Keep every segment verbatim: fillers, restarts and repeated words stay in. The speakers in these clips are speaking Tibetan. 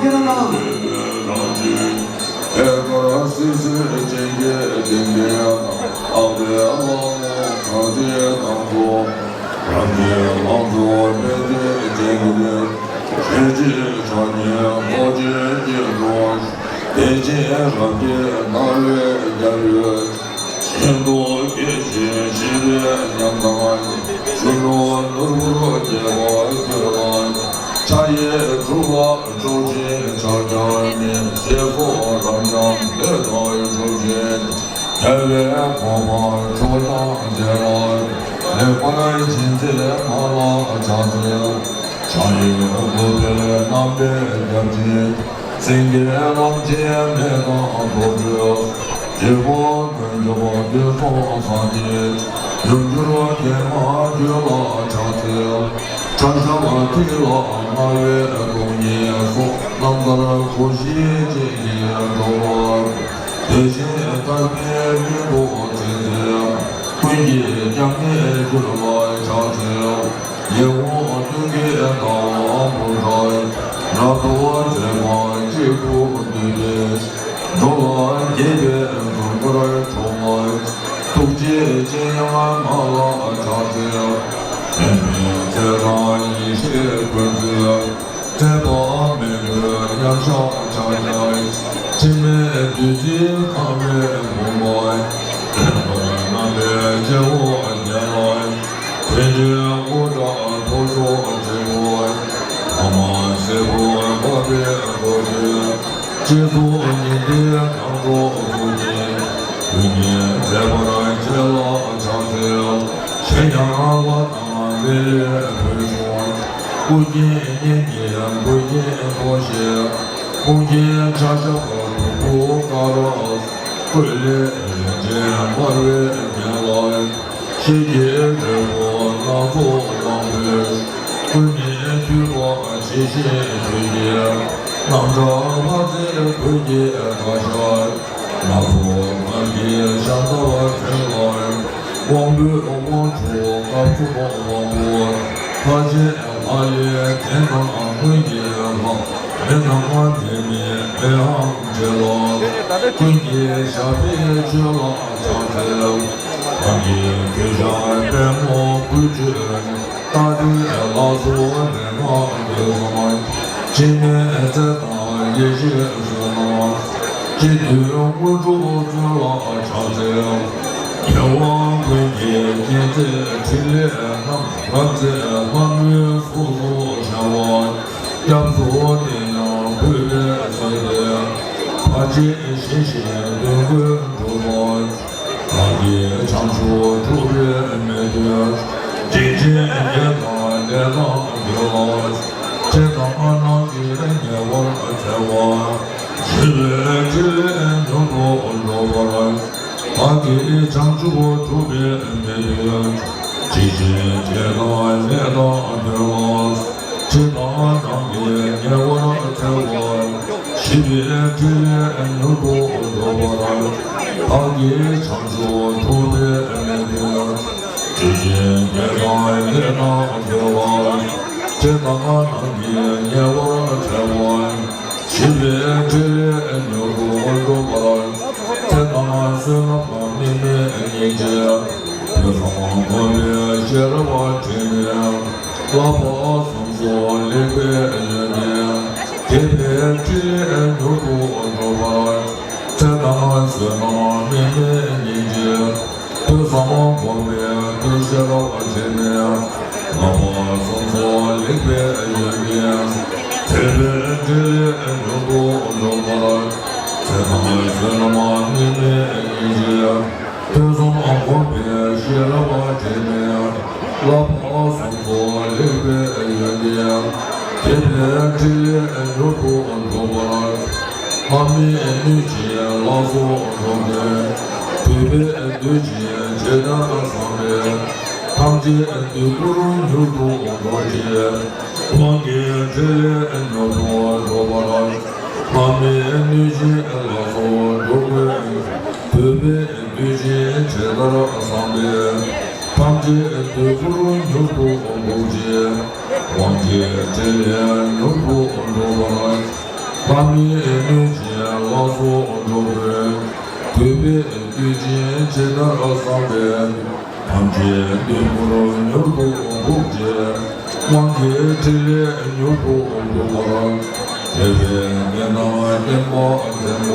ཁྱེད་རང་། ཨེ་ཀར་སིདྡྷི་ཅན་གྱི་ཏིང་འཛིན་ཨ་ཏི་ལ་ལོ་ཁ་ཏི་དང་པོ། རབ་ཀྱི་ལང་ཚོ་དཔལ་ལྡན་ཅན་གྱི་ལས། ཞལ་གཅིག་ཕྱག་གཉིས་རྡོ་རྗེ་སྐྱིལ་ཀྲུང་། བདེ་ཆེན་རབ་ཀྱི་སྣང་བས་རྒྱལ་བའི། ཤིན་ཏུ་དགྱེས་ཤིང་ཞི་བའི་ཉམས་དང་། གཞོན་ནུ་ནོར་བུར་རྒྱས་པར་འདོད་ལ། ཕྱག་གཡས་གྲུབ་ལ་སྤྲོ་ཞིང་ཕྱག་རྒྱ་བསྣོལ། ཞེས་སོགས་རབ་འབྱམས་ལས་དང་གྲུབ་ཆེན། རྒྱལ་བའི་གོ་འཕང་མཆོག་དང་མཇལ་ལ། ལེགས་པར་བྱིན་གྱིས་བརླབས་ལ་ཕྱག་འཚལ། ཕྱག་གཡས་འགུགས་པའི་རྣམ་པའི་རྒྱལ་ཆེན། སེང་གེ་ལམ་བྱེད་མེ་ཏོག་རྡོ་རྗེ། རྗེ་ཕོ་དཀོན་མཆོག་དུས་གསུམ་སངས་རྒྱས། ཡུམ་གྱུར་བདེ་མ་རྒྱུད་ལ་ཕྱག་འཚལ། ཁྲ་ཞབས་ཐིག་ལ་མངའ་བའི་གདོང་བརྙན་སོགས། རྣམ་ཐར་གོ་ཤྲི་ཅན་གྱི་འགྲོ་བ། དེ་བཞིན་དག་པའི་ལུས་འགུགས་ཚེ་འཚལ། ཀུན་གྱི་སྐྱབས་གནས་རྒྱུད་ལ་ཕྱག་འཚལ། ཡིད་འོང་སྟོན་ཀའི་ཟླ་བ་འབུམ་ཕྲག། རབ་ཏུ་མཛེས་པ་གཅིག་ཏུ་བསྡུས་ཏེ། འགྲོ་ལ་དགྱེས་པའི་འཛུམ་དཀར་འཁྲུངས་ལ། ཐུགས་རྗེའི་སྤྱན་དབྱངས་མ་ལ་ཕྱག་འཚལ། ལྷ་མིའི་ཚེ་དང་ཡེ་ཤེས་ཀུན་འདུས། དྲེགས་པ་མེད་པའི་མཉམ་གཞག་ཕྱག་རྒྱ། འཆི་མེད་བདུད་རྩིས་གང་བའི་བུམ་པ། ལྷན་པར་བསྣམས་པའི་སྤྱི་བོ་རྒྱན་ལ། དོན་ཆེན་དབུ་སྐྲ་ཐོར་ཅོག་དྲིལ་བུ། ཕ་མ་སྲས་བུ་འཕགས་པའི་འགོ་བསྟོད། སྤྱི་གཙུག་ཉི་ཟླའི་མཐའ་འཁོར་གཟུགས་ཅན། དུས་ཉིད་མཛད་པར་བཅས་ལ་ཕྱག་འཚལ། གཞན་ཡང་ལྷ་དང་མི་ལས་བུད་འབྱུང་། སྐུ་མཁྱེན་གཉན་གྱི་བུ་ཆེན་ཐོགས་ཤེས། དཔུང་གི་ཕྱག་ཞབས་བ་སྤུ་དཀར། སྤོས་ལེབ་རིན་ཆེན་འབར་བའི་རྒྱན་ལ། ཤེལ་གྱི་དྲིལ་བུ་སྣ་ཚོགས་བླངས་པས། ཀུན་ནས་འདུས་པ་ཇི་བཞིན་དུས་ཀྱི། རྣམ་གྲངས་ལྷ་རྫས་གོས་ཀྱི་ཕྲ་ཞབས། སྣ་ཚོགས་དར་གྱི་ཞབས་འདབ་འཐེན་ལ། དབང་པོའི་དབང་ཕྱུག་སྐབས་སུ་དབང་པོ། ལྷ་ཆེན་ལྷ་ཡི་གདན་དང་སྔོན་གྱི་ལྷ། མི་དང་མི་མིན་མི་འམ་ཅི་ལ། ཀུན་གྱི་ཞབས་པད་མཆོད་ལ་ཕྱག་འཚལ། གང་གི་མཐུ་ཞབས་པད་མོ་བསྐུལ་མཆོད། རྟ་དྲེལ་ལ་སོགས་རིག་སྔགས་འདོད་གསུམ། འཆི་མེད་རྩལ་དང་ཡེ་ཤེས་བསོད་ནམས། སྤྱི་མཐུས་དངོས་གྲུབ་སྩོལ་ལ་ཕྱག་འཚལ། རྒྱལ་བ་ཀུན་གྱི་མཁྱེན་བརྩེ་ཕྲིན་ལས་རྣམས། རབ་མཛེས་ལྷ་མོའི་གཟུགས་སུ་ཤར་བ། སྐྱབས་སུ་བསྟེན་ཡང་གུས་པས་བསྟོད་དེ། བར་ཆད་ཞི་ཞིང་དོན་ཀུན་འགྲུབ་པར། བདག་གིས་བྱང་ཆུབ་སྒྲུབ་པའི་མི་འདོད། ཇི་བཞིན་རྒྱས་དང་ལས་དང་འདོད་ལ། ཕྱི་དང་ནང་གི་ཉེ་བར་འཚེ་བ། ཞི་བའི་ཕྲིན་ལས་མྱུར་དུ་འགྲུབ་པར། བདག་གིས་བྱང་ཆུབ་སྒྲུབ་པའི་མི་འདོད། ཇི་བཞིན་རྒྱས་དང་ལས་དང་འདོད་ལ། ཕྱི་དང་ནང་གི་ཉེ་བར་འཚེ་བ། ཞི་བའི་ཕྲིན་ལས་མྱུར་དུ་འགྲུབ་པར། བདག་གིས་བྱང་ཆུབ་སྒྲུབ་པའི་མི་འདོད། ཇི་བཞིན་རྒྱས་དང་ལས་དང་འདོད་ལ། ཕྱི་དང་ནང་གི་ཉེ་བར་འཚེ་བ། ཞི་བའི་ཕྲིན་ལས་མྱུར་དུ་འགྲུབ་པར། ཚེ་དང་བསོད་ནམས་དམིགས་མེད་སྙིང་རྗེ། ཐོས་བསམ་སྒོམ་པའི་ཤེས་རབ་དྲི་མེད། བསླབ་པ་གསུམ་སོགས་ལེགས་པའི་ཡོན་ཏན། དགེ་བའི་ཕྲིན་ལས་མྱུར་དུ་འགྲུབ་པར། ཚེ་དང་བསོད་ནམས་དམིགས་མེད་སྙིང་རྗེ། ཐོས་བསམ་སྒོམ་པའི་ཐོས་ཤེས་རབ་དྲི་མེད། བསླབ་པ་གསུམ་སོགས་ལེགས་པའི་ཡོན་ཏན། དགེ་བའི་ཕྲིན་ལས་མྱུར་དུ་འགྲུབ་པར། ཚེ་དང་བསོད་ནམས་དམིགས་མེད་སྙིང་རྗེ། ཐོས་བསམ་སྒོམ་པའི་ཤེས་རབ་དྲི་མེད། བསླབ་པ་གསུམ་སོགས་ལེགས་པའི་ཡོན་ཏན། དགེ་བའི་ཕྲིན་ལས་མྱུར་དུ་འགྲུབ་པར། ལྷ་མིའི་གནོད་སྦྱིན་ལ་སོགས་འགྲོ་ཀུན། ཐུབ་པས་འདུད་ཅིང་ཇི་ལྟར་བསམ་པའི། ཐམས་ཅད་འདོད་པར་མྱུར་དུ་འགྲོ་ཞིང་། དབང་གི་ཕྲིན་ལས་མྱུར་དུ་འགྲུབ་པར། ལྷ་མིའི་གནོད་སྦྱིན་ལ་སོགས་འགྲོ་ཀུན། ཐུབ་པས་འདུད་ཅིང་ཇི་ལྟར་བསམ་པའི། ཐམས་ཅད་འདོད་པར་མྱུར་དུ་འགྲུབ་ཅིང་། དབང་གི་ཕྲིན་ལས་མྱུར་དུ་འགྲུབ་པར། ལྷ་མིའི་གནོད་སྦྱིན་ལ་སོགས་འགྲོ་ཀུན། གུས་པས་བསྟོད་ཅིང་ཇི་ལྟར་བསམ་པའི། ཐམས་ཅད་བདུད་མོར་མྱུར་དུ་འགུགས་བྱེད། དབང་གི་ཕྲིན་ལས་མྱུར་དུ་འགྲུབ་པར། དེ་བས་ངན་དང་བསྟན་པ་འཛིན་པ།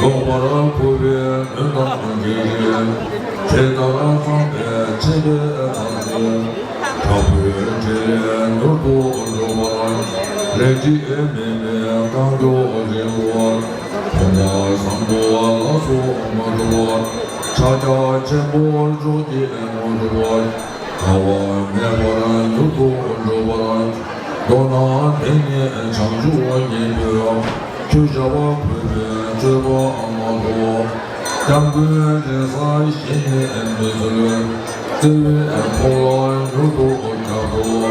ལོག་པར་གུས་པས་མདུན་དུ་འཇིགས་ཤིང་། ཇི་ལྟར་བསམ་པའི་ཕྱིར་ཕྱིན་པའི་ཐབས་ཀྱིས། དྲག་པོའི་ཕྲིན་ལས་མྱུར་དུ་འགྲུབ་པར། ལས་འབྲས་མེད་པའི་རྐང་མགྱོགས་རིང་པོ། ཕོངས་པ་བཟང་པོ་ལ་སོགས་མ་གྱུར་པ། ཕྱག་རྒྱ་ཆེན་པོ་མཆོག་གི་ངོ་བོ། འགལ་བ་མེད་པར་མྱུར་དུ་འགྲུབ་པར། མདོར་ན་དེ་ཉིད་བྱང་ཆུབ་ཉིད་དུ། ཁྱོད་ཞལ་བ་གུས་པས་མཆོད་པ་མ་གཏོགས། སྐྱབས་མགོན་རེ་ས་གཞན་ནས་མི་འཚོལ། བརྩེ་བས་ཁོང་ལ་མྱུར་དུ་སྐྱབས་སུ།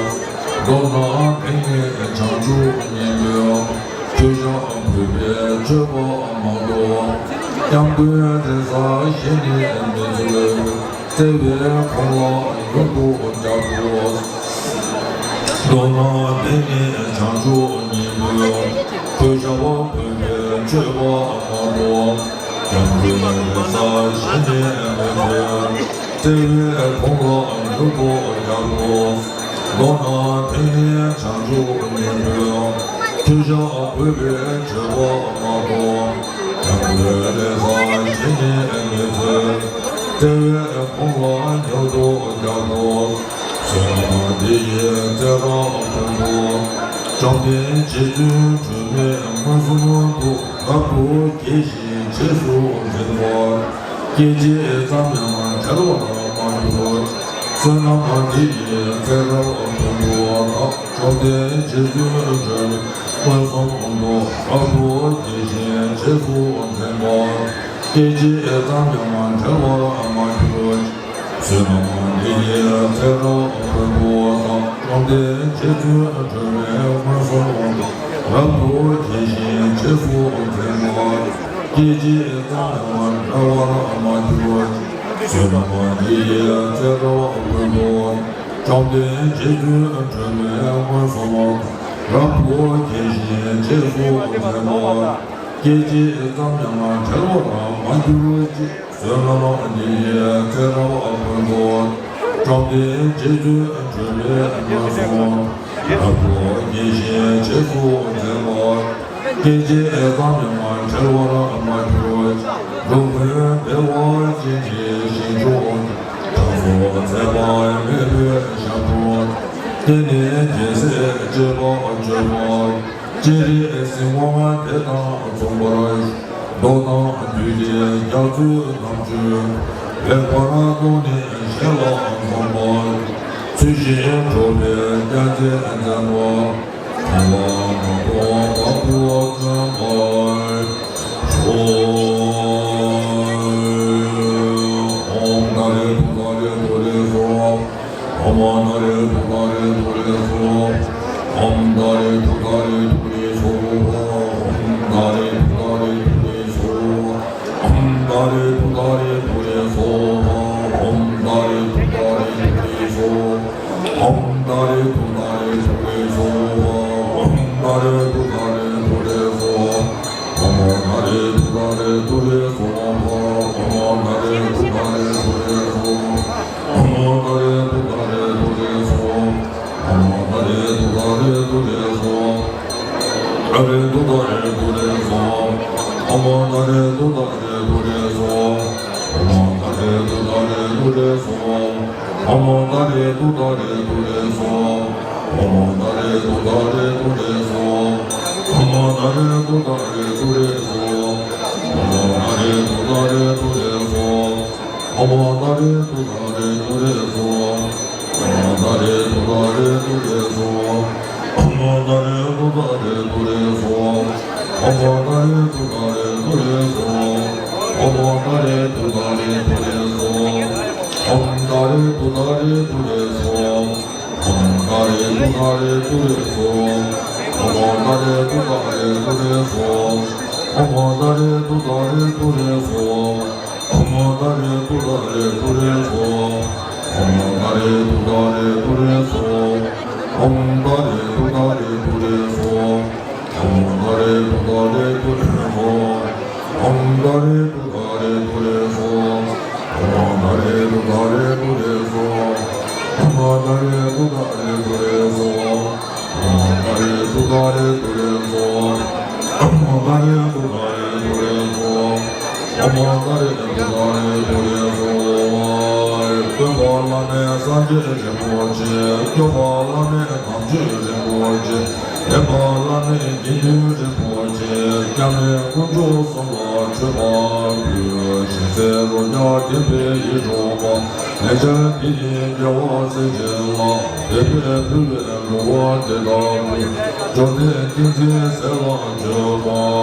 མདོར་ན་དེ་ཉིད་བྱང་ཆུབ་ཉིད་དུ། ཁྱོད་ཞལ་གུས་པས་མཆོད་པ་མ་གཏོགས། སྐྱབས་མགོན་རེ་ས་གཞན་ནས་མི་འཚོལ། བརྩེ་བས་ཁོང་ལ་མྱུར་དུ་སྐྱབས་སུ། མདོར་ན་དེ་ཉིད་བྱང་ཆུབ་ཉིད་དུ། ཁྱོད་ཞལ་བ་གུས་པས་མཆོད་པ་མ་གཏོགས། སྐྱབས་མགོན་རེ་ས་གཞན་ནས་མི་འཚོལ། བརྩེ་བས་ཁོང་ལ་མྱུར་དུ་སྐྱབས་སུ། མདོར་ན་དེ་ཉིད་བྱང་ཆུབ་ཉིད་དུ། ཁྱོད་ཞལ་གུས་པས་མཆོད་པ་མ་གཏོགས། སྐྱབས་མགོན་རེ་ས་གཞན་ནས་མི་འཚོལ། བརྩེ་བས་ཁོང་ལ་མྱུར་དུ་སྐྱབས་སུ། བསོད་ནམས་འདི་ཡིས་ཚེ་རབས་ཀུན་ཏུ། བཅོམ་ལྡན་རྗེ་བཙུན་སྒྲོལ་མས་མངོན་སུམ་དུ། རབ་ཏུ་དགྱེས་ཤིང་རྗེས་སུ་འཛིན་པ། སྐད་ཅིག་ཙམ་ཡང་བྲལ་བར་མ་གྱུར། བསོད་ནམས་འདི་ཡིས་ཚེ་རབས་ཀུན་ཏུ་བདག་བཅོམ་ལྡན་རྗེ་བཙུན་སྒྲོལ་མས་མངོན་སུམ་དུ་རབ་ཏུ་དགྱེས་ཤིང་རྗེས་སུ་འཛིན་པ། སྐད་ཅིག་ཙམ་ཡང་བྲལ་བར་མ་གྱུར། བསོད་ནམས་འདི་ཡིས་ཚེ་རབས་ཀུན་ཏུ་བདག་བཅོམ་ལྡན་རྗེ་བཙུན་སྒྲོལ་མས་མངོན་སུམ་དུ་རབ་ཏུ་དགྱེས་ཤིང་རྗེས་སུ་འཛིན་པ། སྐད་ཅིག་ཙམ་ཡང་བྲལ་བར་མ་གྱུར། བསོད་ནམས་འདི་ཡིས་ཚེ་རབས་ཀུན་ཏུ། བཅོམ་ལྡན་རྗེ་བཙུན་སྒྲོལ་མས་མངོན་སུམ་དུ། རབ་ཏུ་དགྱེས་ཤིང་རྗེས་སུ་འཛིན་པ། སྐད་ཅིག་ཙམ་ཡང་བྲལ་བར་མ་གྱུར་ཅིག། བསོད་ནམས་འདི་ཡིས་ཚེ་རབས་ཀུན་ཏུ། བཅོམ་ལྡན་རྗེ་བཙུན་སྒྲོལ་མས་མངོན་སུམ་དུ། རབ་ཏུ་དགྱེས་ཤིང་རྗེས་སུ་འཛིན་པ། སྐད་ཅིག་ཙམ་ཡང་བྲལ་བར་མ་གྱུར། འགྲོ་ཀུན་བདེ་བ་ཅན་གྱི་ཞིང་མཆོག་ཏུ། བདག་སོགས་ཚེ་དཔག་མེད་པའི་ཞབས་དྲུང་། བརྟན་གནས་རྒྱལ་སྲས་སྤྱོད་པ་སྤྱོད་པ། སྤྱན་རས་གཟིགས་དབང་དེ་དང་མཚུངས་པར། མདོ་དང་རྒྱུད་ཀྱི་རྒྱ་མཚོའི་རྣམ་དཔྱོད། ལེགས་པར་རྟོགས་ནས་ཞལ་ལ་འཛོམས་པ། ཚུལ་བཞིན་གྲུབ་པའི་རྒྱལ་མཚན་མཛད་པ། མཐོང་བ་མ་མཐོང་བར་དུ་བརྩོན་པར་ཤོག། ཨོཾ་ཏཱ་རེ་ཏུཏྟཱ་རེ་ཏུ་རེ་སྭཱ་ཧཱ། ཨོཾ་ཏཱ་རེ་ཏུཏྟཱ་རེ་ཏུ་རེ་སྭཱ་ཧཱ། ཨོཾ་ཏཱ་རེ་ཏུཏྟཱ་རེ་ཏུ་རེ་སྭཱ་ཧཱ། ཨོཾ་ཏཱ་རེ་ཏུཏྟཱ་རེ་ཏུ་རེ་སྭཱ་ཧཱ། ཨོཾ་ཏཱ་རེ་ཏུཏྟཱ་རེ་ཏུ་རེ་སྭཱ་ཧཱ། ཨོཾ་ཏཱ་རེ་ཏུཏྟཱ་རེ་ཏུ་རེ་སྭཱ་ཧཱ། ཨོཾ་ཏཱ་རེ་ཏུཏྟཱ་རེ་ཏུ་རེ་སྭཱ་ཧཱ། ཨོཾ་ཏཱ་རེ་ཏུཏྟཱ་རེ་ཏུ་རེ་སྭཱ་ཧཱ། ཨོཾ་ཏཱ་རེ་ཏུཏྟཱ་རེ་ཏུ་རེ་སྭཱ་ཧཱ། ཨོཾ་ཏཱ་རེ་ཏུཏྟཱ་རེ་ཏུ་རེ་སྭཱ་ཧཱ། ཨོཾ་ཏཱ་རེ་ཏུཏྟཱ་རེ་ཏུ་རེ་སྭཱ་ཧཱ། ཨོཾ་ཏཱ་རེ་ཏུཏྟཱ་རེ་ཏུ་རེ་སྭཱ་ཧཱ། ཏཱ་རེ་ཏུཏྟཱ་རེ་ཏུ་རེ་སྭཱ་ཧཱ། ཨོཾ་ཏཱ་རེ་ཏུཏྟཱ་རེ་ཏུ་རེ་སྭཱ་ཧཱ། ཨོཾ་ཏཱ་རེ་ཏུཏྟཱ་རེ་ཏུ་རེ་སྭཱ་ཧཱ། ཨོཾ་ཏཱ་རེ་ཏུཏྟཱ་རེ་ཏུ་རེ་སྭཱ་ཧཱ། ཨོཾ་ཏཱ་རེ་ཏུཏྟཱ་རེ་ཏུ་རེ་སྭཱ་ཧཱ། ཨོཾ་ཏཱ་རེ་ཏུཏྟཱ་རེ་ཏུ་རེ་སྭཱ་ཧཱ། ཨོཾ་ཏཱ་རེ་ཏུཏྟཱ་རེ་ཏུ་རེ་སྭཱ་ཧཱ། ཨོཾ་ཏཱ་རེ་ཏུཏྟཱ་རེ་ཏུ་རེ་སྭཱ་ཧཱ། ཨོཾ་ཏཱ་རེ་ཏུཏྟཱ་རེ་ཏུ་རེ་སྭཱ་ཧཱ། ཨོཾ་ཏཱ་རེ་ཏུཏྟཱ་རེ་ཏུ་རེ་སྭཱ་ཧཱ། ཨོཾ་ཏཱ་རེ་ཏུཏྟཱ་རེ་ཏུ་རེ་སྭཱ་ཧཱ། ཨོཾ་ཏཱ་རེ་ཏུཏྟཱ་རེ་ཏུ་རེ་སྭཱ་ཧཱ། ཨོཾ་ཏཱ་རེ་ཏུཏྟཱ་རེ་ཏུ་རེ་སྭཱ་ཧཱ། ཨོཾ་ཏཱ་རེ་ཏུཏྟཱ་རེ་ཏུ་རེ་སྭཱ་ཧཱ། ཨོཾ་ཏཱ་རེ་ཏུཏྟཱ་རེ་ཏུ་རེ་སྭཱ་ཧཱ། ཨོཾ་ཏཱ་རེ་ཏུཏྟཱ་རེ་ཏུ་རེ་སྭཱ་ཧཱ། ཨོཾ་ཏཱ་རེ་ཏུཏྟཱ་རེ་ཏུ་རེ་སྭཱ་ཧཱ། ཨོཾ་ཏཱ་རེ་ཏུཏྟཱ་རེ་ཏུ་རེ་སྭཱ་ཧཱ། ཨོཾ་ཏཱ་རེ་ཏུཏྟཱ་རེ་ཏུ་རེ་སྭཱ་ཧཱ། ཨོཾ་ཏཱ་རེ་ ཏུཏྟཱ་རེ་ཏུ་རེ་སྭཱ་ཧཱ། ཨོཾ་ཏཱ་རེ་ཏུཏྟཱ་རེ་ཏུ་རེ་སྭཱ་ཧཱ། ཨོཾ་ཏཱ་རེ་ཏུཏྟཱ་རེ་ཏུ་རེ་སྭཱ་ཧཱ། ཨོཾ་ཏཱ་རེ་ཏུཏྟཱ་རེ་ཏུ་རེ་སྭཱ་ཧཱ། ཨོཾ་ཏཱ་རེ་ཏུཏྟཱ་རེ་ཏུ་རེ་སྭཱ་ཧཱ། ཨོཾ་ཏཱ་རེ་ཏུཏྟཱ་རེ་ཏུ་རེ་སྭཱ་ཧཱ། ཨོཾ་ཏཱ་རེ་ཏུཏྟཱ་རེ་ཏུ་རེ་སྭཱ་ཧཱ། སྟོན་པ་བླ་མེད་སངས་རྒྱས་རིན་པོ་ཆེ། སྐྱོབ་པ་བླ་མེད་དམ་ཆོས་རིན་པོ་ཆེ། འདྲེན་པ་བླ་མེད་དགེ་འདུན་རིན་པོ་ཆེ། སྐྱབས་གནས་དཀོན་མཆོག་གསུམ་ལ་མཆོད་པ་ཕུལ། ཞལ་ཟས་རོ་བརྒྱ་ལྡན་པའི་ཡིད་འཕྲོག་པ། ལན་ཆགས་འདི་ཡི་དགེ་བ་སེལ་བྱེད་ལ། དད་པས་ཕུལ་བའི་བསླུ་བ་དེ་དག་ཀུན། འབྱོར་ལྡན་ཏིང་འཛིན་ཟས་ལ་མཆོད་པ།